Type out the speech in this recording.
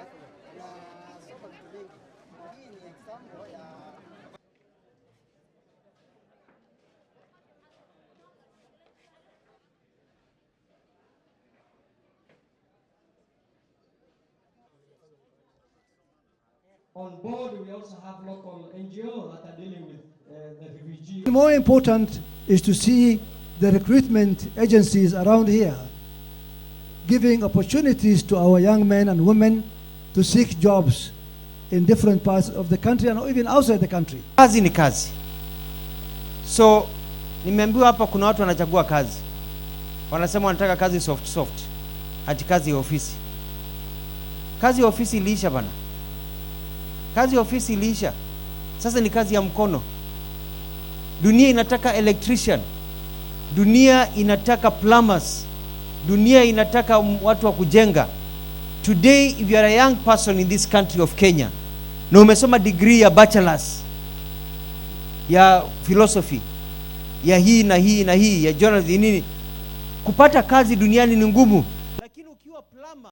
Unasoma vitu vingi. Hii ni example ya On board, we also have local NGO that are dealing with the refugee. More important is to see the recruitment agencies around here giving opportunities to our young men and women to seek jobs in different parts of the country and even outside the country. Kazi ni kazi. So nimeambiwa hapa kuna watu wanachagua kazi, wanasema wanataka kazi soft soft, ati kazi ya ofisi. Kazi ya ofisi iliisha bana, kazi ya ofisi iliisha. Sasa ni kazi ya mkono. Dunia inataka electrician, dunia inataka plumbers, dunia inataka watu wa kujenga. Today, if you are a young person in this country of Kenya na umesoma degree ya bachelors ya philosophy, ya hii na hii na hii, ya journalism nini, kupata kazi duniani ni ngumu.